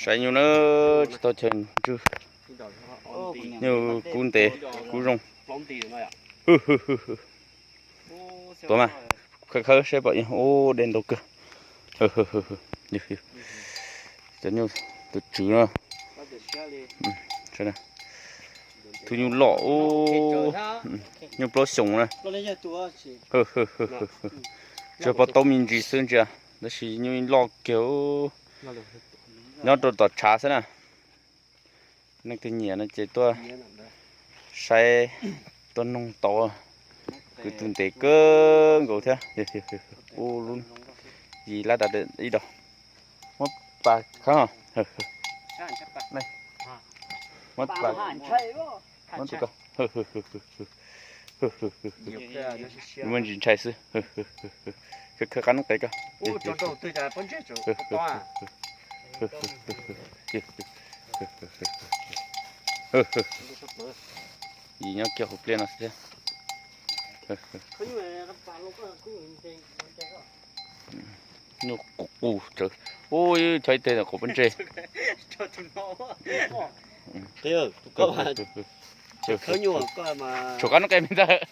Pab nyuj na, tsis tau chaw ntswg. Nyuj kub ntev kub zoo. Tuav mas, khawb khawb saib pom ub dej ntau kawg. Cov nyuj tus tswv no. Tus nyuj loj ub, nyuj plaub xyoos na. Tsuas pom tau me ntsis xwb ntsia, tab sis nyuj loj kiag. Nyob rau tom tshav xwb na. Neeg twg nyiam no ces tuaj saib, tuaj noog tau. Kwv tu ntev kawg nkaus thiab. Ub lub yim lab da ib do. Muab pas khab, muab pas, muab tus ko. Muaj ntsis ntshai xwb. Khawb khawb qab noob qes ko. Yim nyob kiag hauv pliaj no xwb thiab. Nyuj qus qus tsawv. Ub, chob ib teg qhov pob ntseg. Tshuav qab noob qes me ntag.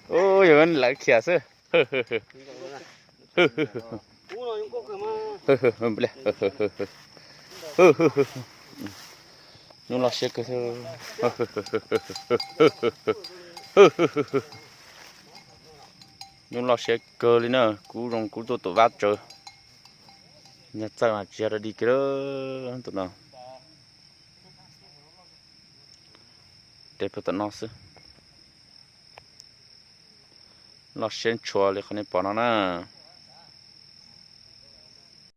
Ub, yog lawv khiav xwb. Nyuj loj siab kawg. Nyuj loj siab kawg li na, kub zoo kub tuaj tuam vab tsawv. Nyuj txawj mas tsis yog dog dig kiag tus no. Deb puag tom no xwb. Loj siab ntshua li qhov nej pom no na.